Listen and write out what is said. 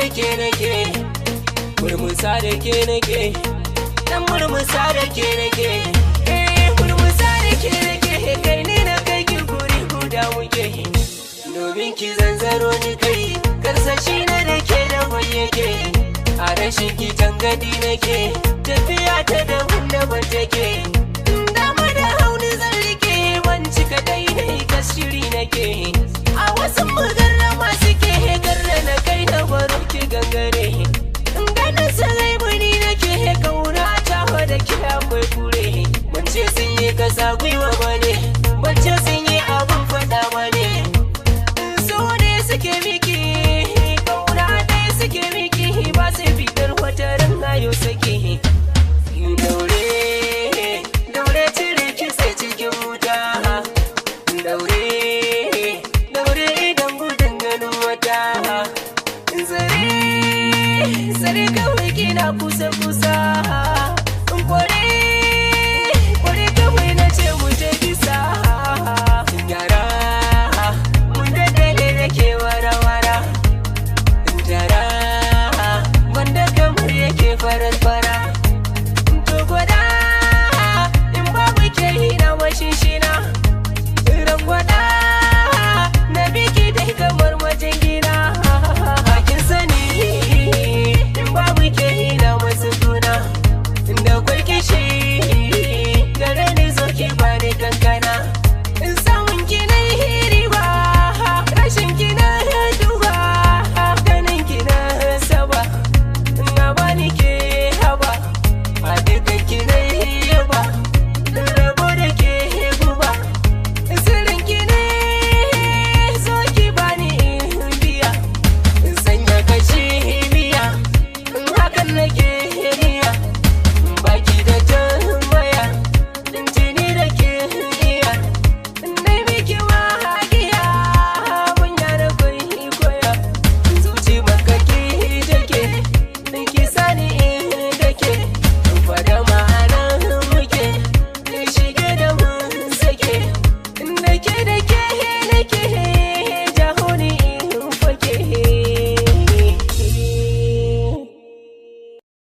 da ke nake, murmusa da ke nake, dan murmusa da ke nake. Eh, murmusa da ke nake, kai ni na kai ki guri guda muke. Domin ki zanzaro ni kai, karsashi na da ke da yake. A rashin ki tangadi nake, tafiya ta daban daban take. Dama da hauni zan rike, ban cika daidai kashiri nake. A wasu mugarrama suke garra na kai na baro ki gangare. Ganin sarai muni nake kauna ta da ke akwai kure. Ban ce sun yi kasa gwiwa bane, ban ce sun yi abun faɗa bane. So ne suke miki, kauna ɗaya suke miki, ba su fitar wata ran ayo sake. Daure, daure cire kitse cikin wuta. Daure, daure idan gudun ganin wata. Zare, zare kawai kina kusa kusa.